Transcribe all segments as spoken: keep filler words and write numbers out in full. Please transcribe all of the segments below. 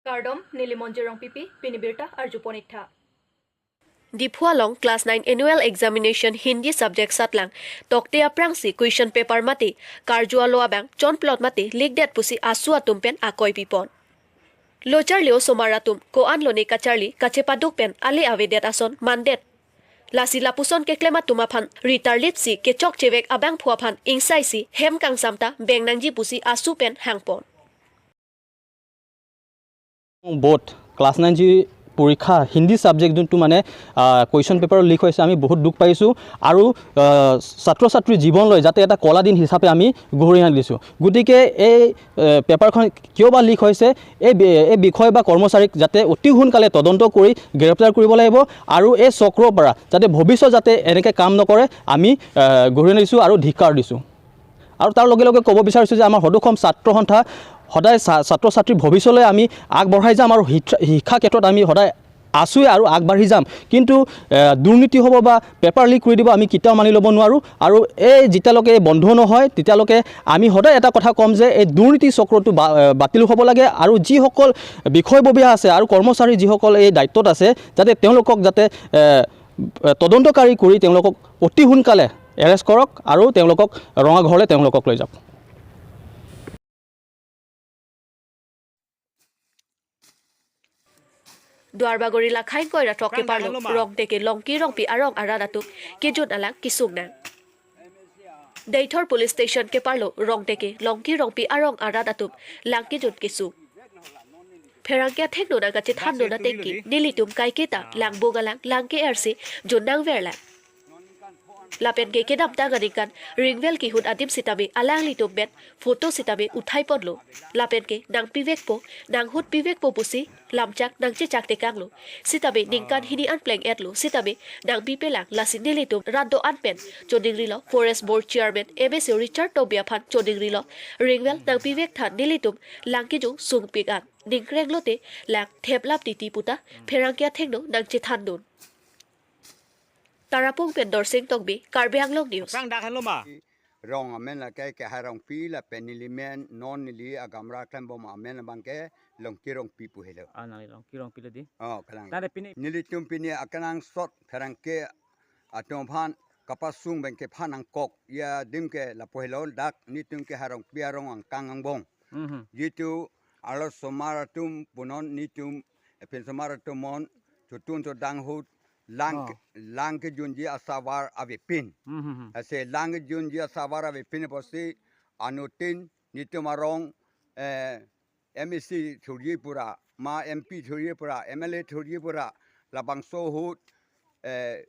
Kardom, neli Monjir Rongpipi, pini birta arjupon iktha. Diphu along class nine annual examination Hindi subject satlang tokte aphrangsi question paper mate karju alo abang chonplot mate likdet pusi asu atum pen akoi pipon. Lo charli osomar atum ko-an lone kacharli kachepaduk pen ale avedet ason mandet. Lasi lapuson keklem atum aphan ritarlipsi kechokchevek abangphu aphan ingsaisi hem kangsam ta beng nangji pusi asu pen hangpon. Board class nine জি পৰীক্ষা হিন্দী ছাবজেক্ট যোনটো মানে question paper leak হৈছে, আমি বহুত দুখ পাইছোঁ আৰু আহ, ছাত্ৰ ছাত্ৰীৰ জীৱনলৈ যাতে এটা কলা দিন হিচাপে আমি গঢ়ি আনি দিছোঁ। গতিকে এই আহ, পেপাৰখন কিয় বা লিক হৈছে, এই বি- এই বিষয় বা কৰ্মচাৰীক যাতে অতি সোনকালে তদন্ত কৰি গ্ৰেপ্তাৰ কৰিব লাগিব আৰু এই চক্ৰৰ পৰা যাতে ভৱিষ্যত যাতে এনেকৈ কাম নকৰে আমি আহ, গঢ়ি আনি দিছোঁ আৰু ধিক্কাৰ দিছোঁ। আৰু তাৰ লগে লগে ক'ব বিচাৰিছোঁ যে আমাৰ সদৌ অসম ছাত্ৰ সন্থা সদায় ছা- ছাত্ৰ ছাত্ৰীৰ ভৱিষ্যতলৈ আমি আগবঢ়াই যাম আৰু শিক্ষা শিক্ষা ক্ষেত্ৰত আমি সদায় আছোঁৱে আৰু আগবাঢ়ি যাম। কিন্তু এ, দুৰ্নীতি হ'ব বা পেপাৰ লিক কৰি দিব, আমি কেতিয়াও মানি ল'ব নোৱাৰোঁ। আৰু এই যেতিয়ালৈকে এই বন্ধ নহয় তেতিয়ালৈকে আমি সদায় এটা কথা ক'ম যে এই দুৰ্নীতি চক্ৰটো বা- এ, বাতিল হ'ব লাগে আৰু যিসকল বিষয়ববীয়া আছে আৰু কৰ্মচাৰী যিসকল এই দায়িত্বত আছে যাতে তেওঁলোকক যাতে এ, তদন্তকাৰী কৰি তেওঁলোকক অতি সোনকালে এৰেষ্ট কৰক আৰু তেওঁলোকক ৰঙাঘৰলৈ তেওঁলোকক লৈ যাওক। Duarbagori Lakhaing Koira Throk keparlo Rongteke Longki Rongpi arong arat atum kejun alang kesung nang. Deithor Police Station keparlo Rongteke Longki Rongpi arong arat atum lang kejun kesung. Pherangke athengno nangkachethan non atengke nelitum kaiketa langbung alang lang ke-ersi jun nangverlang. Lapenke kedamtang aningkan ringvel kehut adim sitame alanglitum pen photo sitame uthaiponlo. Lapenke nangpivekpo, nanghut pivekpo pusi lamchak nangchechak tekanglo. Sitame ningkan hini an pleng-etlo sitame nangpipelang, lasi nelitum rat do-an pen choningrilo Forest Board Chairman M S C Richard Tokbi aphan choningrilo, ringvel nangpivek tha nelitum lang kejun sungpik an. Ningkreng lote lang theplap titi puta pherangke athengno nangchethan non. Tarapung pen Dorsing Tokbi, Karbi Anglong News. Prang dak henlo ma? Rong amen lake Kehai Rongpi lapen neli men non neli agamra klembom amen abangke Longki Rongpi pu helo. Ah, nang Longki Rongpi lo di. Oh, kalang. Tade pini. Nelitum pini akenangsot pherangke atum aphan kapasung abangke phan nangkok ya adim ke lapu helo dak nelitum Kehai Rongpi arong angkang angbong. Mhm. Jitu arlosomar atum punon nelitum epinsomar atum mon chotun chodang ahut lang Oh. lang kejunji asavar avepin. Mhm. Ase lang kejunji asavar avepin apotsi anuttin nelitum arong eh, M A C thurji pura, ma M P thurji pura, M L A thurji pura, labangso ahut eh,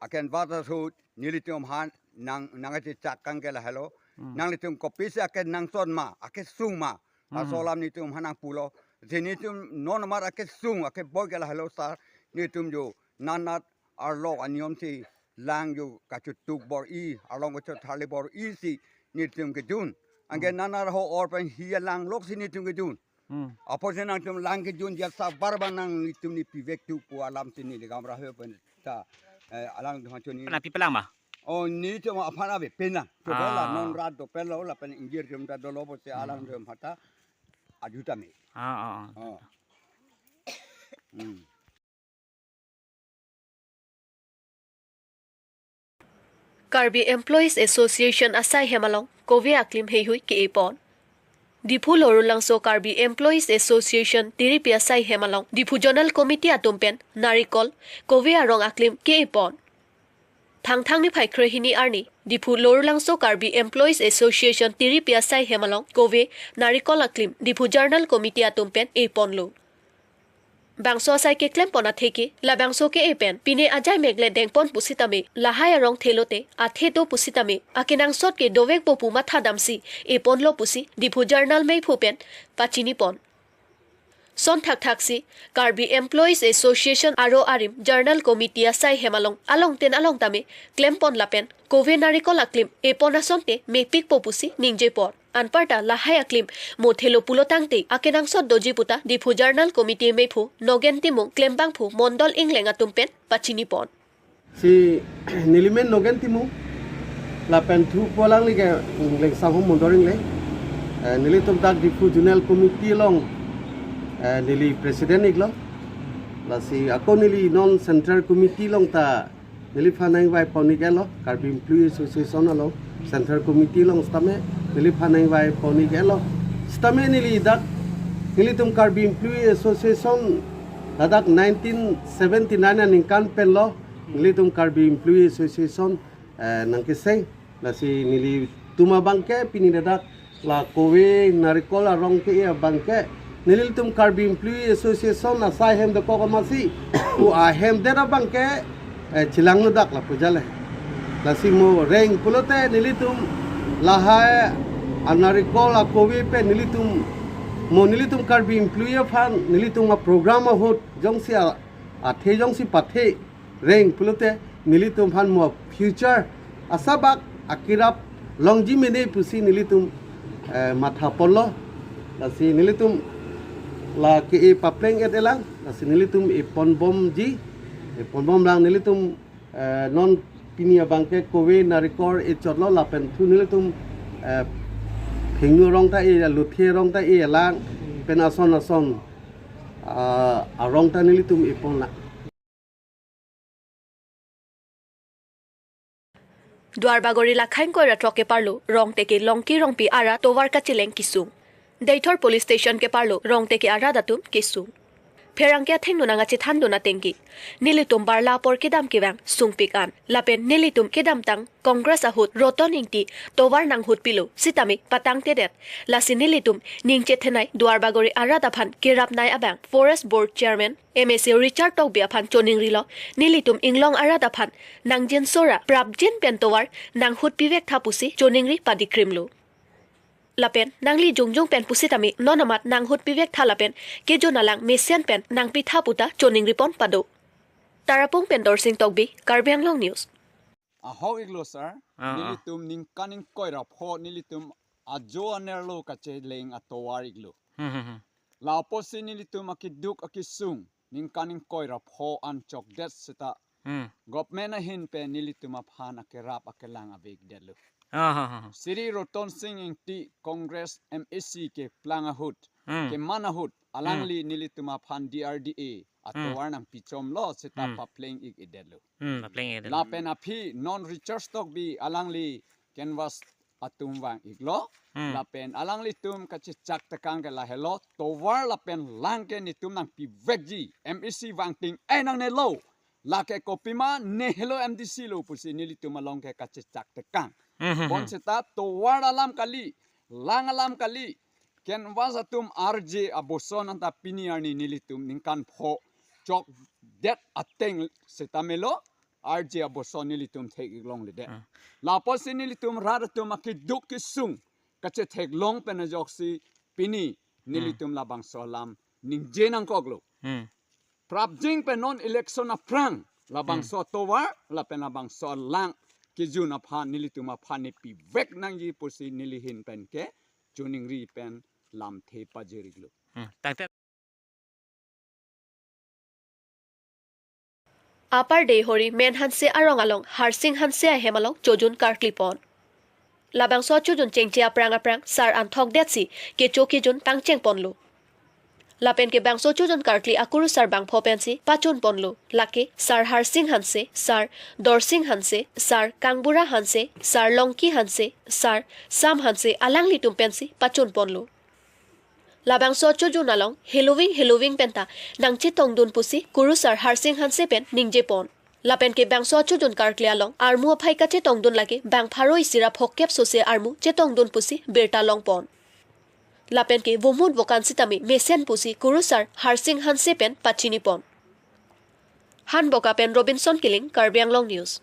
aken vata ahut nelitum aphan nang nangchechak kangke lahelo. Hmm. Nanglitum kopisi akenangsot ma, akesung ma. Hmm. Aso alam nelitum aphan nangpulo. Je nelitum non mar akesung, akeboi ke lahelo sir. Nelitum jo nanat arlo aniyom si lang jo kachetuk bor-i, arlong kachetharli bor-i si nelitum kejun. Anke Hmm. nanat ho or pen hi alang lok si nelitum kejun. Hmm. Apotsi nangtum lang kejunji asavar abang nanglitum ne pivek tu pu alam si neli gamra ho pen ta eh, alang dua choni. Pernah pipelang ma? Oh, nelitum aphan avepin lang. Coba lah Ah. non rat dopelo lapen ingjir jum ta dolo apotsi alang dum hata ajuta me. Ah, ah, ah. Oh. Hmm. Karbi Employees Association asai hem along kove aklim heihui ke-epon. Diphu Lower Langso Karbi Employees Association tiripi asai hem along Diphu Zonal Committee atum pen narikol kove arong aklim ke-epon. Thangthang niphai kre hini arni Diphu Lower Langso Karbi Employees Association tiripi asai hem along kove narikol aklim Diphu Zonal Committee atum pen eponlo. Bangso asai keklempon atheke, labangso ke-e pen pine ajai megle dengpon pusitame, lahai arong thelote athe do pusitame, akenangsot ke dovekpo pu mathadamsi eponlo pusi Diphu Zonal meiphu pen pachinipon. Son thakthaksi Karbi Employees Association aro arim Zonal Committee asai hem along alongten along tame klempon lapen kove narikol aklim epon asonte mepikpo pusi ningjepon. Anparta lahai aklim mothelo pulo tangte akenangsot doji puta Diphu Zonal Committee meiphu Nogen Timung, klembangphu Mondol Ingleng atum pen pachinipon. Si neli men Nogen Timung lapen thu pu alangli ke Lengsanghom Mondol Ingleng. Eh, nelitum dak Diphu Zonal Committee along Eh, neli president iklo. Lasi ako neli non central committee along ta neliphan nangvai pon ik-etlo, Karbi Employee Association along, central committee along sitame neliphan nangvai pon ik-etlo. Sitame neli dak, nelitum Karbi Employee Association ladak nineteen seventy-nine aningkan penlo nelitum Karbi Employee Association, eh, nangkeseng. Lasi nelitum abangke pini ladak la kove narikol arong ke-e abangke nelitum Karbi Employee Association asai hem dokok amatsi pu ahem det abangke, eh, chelang nodak lapu jale. Lasi mo reng pulote nelitum lahai anarikol akove pen nelitum mo nelitum Karbi Employee aphan nelitum aprogram ahut jongsi a, athe jongsi pathe reng pulote nelitum aphan mo future asabak akerap longji mene pusi nelitum, eh, matha ponlo. Lasi nelitum la ke-e papleng-et-elang, lasi nelitum epon bomji, epon bomlang nelitum, eh, non pini abangke kove narikol echotlo lapen thu nelitum, eh, phengnu arong ta e, lothe arong ta e lang pen ason ason, ah, arong ta nelitum eponlang. Duarbagori lakhang koi ra throk keparlo Rongteke Longki Rongpi arat tovar kacheleng kesung. Deithor Police Station keparlo Rongteke arat atum kesung. Pherangke athengno nangkachethandun atengke, nelitum barla apor kedam kevang sungpik an lapen nelitum kedamtang Congress ahut Roton Ingti tovar nanghut pilo sitame patangtedet. Lasi nelitum ningchethenei Duarbagori arat aphan kerapnei abang Forest Board Chairman M A C Richard Tokbi aphan choningrilo, nelitum inglong arat aphan nangjinso ra prapjin pen tovar nanghut pivek tha pusi choningri padikrimlo. Lapen nangli jongjong pen pusitame non amat nanghut pivek tha lapen kejun alang mesen pen nangpi tha puta choningri pon pado. Tarapung pen Dorsing Tokbi, Karbi Anglong News. Ahok iklo sir, ah, ah, nelitum ningkan ingkoi ra pho nelitum ajo anerlo kacheleng atovar iklo. Hmm, hmm, hmm. Lapusi nelitum akeduk akesung ningkan ingkoi ra pho an chokdet seta, hmm, government ahin pen nelitum aphan akerap akelang avekdetlo. Ah, ha, ha, ha. Shri Roton Sing Ingti Congress M A C keplang ahut, hmm, keman ahut, alangli, hmm, nelitum aphan D R D A, hmm, atovar nangpichomlo seta, hmm, papleng ik-edetlo. Hmm, papleng ik-edetlo. Lapen aphi non Richard Tokbi alangli canvass atum vang iklo. Hmm. Lapen alanglitum kachechak tekang ke lahelo, tovar lapen lang ke netum nangpivekji, M A C vangting ai nangnelo. Lake kopima nehelo M D C lo pusi nelitum along ke kachechak tekang. Hmm, hmm, hmm. Bonseta tovar alam kali, lang alam kali, canvass atum arje aboson anta pini arni nelitum ningkan pho chokdet ateng seta melo arje aboson nelitum thek-ik longledet. Hmm. Lapusi nelitum rat atum akeduk kesung kachetheklong pen ajoksi pini, hmm, nelitum labangso alam ningje nangkoklo. Hmm. Prapjin pen non election aphrang labangso, hmm, tovar lapen labangso lang kejun aphan nelitum aphan nepivek nangji pusi neli ahin pen ke choningri pen lamthe pajir-iklo. Hmm, tangte. Upper Deihori Menhanse arong along Harsing Hanse ahem along chojun karkli pon. Labangso chojun chengche aphrang aphrang sar an thokdetsi kecho kejun pangcheng ponlo. Lapen ke bangso chojun karkli akurusar bangpho pensi pachun ponlo. Lake Sar Harsing Hanse, Sar Dorsing Hanse, Sar Kangbura Hanse, Sar Longki Hanse, Sar Sam Hanse alanglitum pensi pachun ponlo. Labangso chojun along heloving heloving penta nangchetongdun pusi kurusar Harsing Hanse pen ningje pon. Lapen ke bangso chojun karkli along armu aphai kachetongdun lake bang pharo isi ra phokep sose armu chetongdun pusi birta long pon. Lapen ke vomut vokan sitame mesen pusi kurusar Harsing Hanse pen pachini pon. Hanboka pen Robinson Killing, Karbi Anglong News.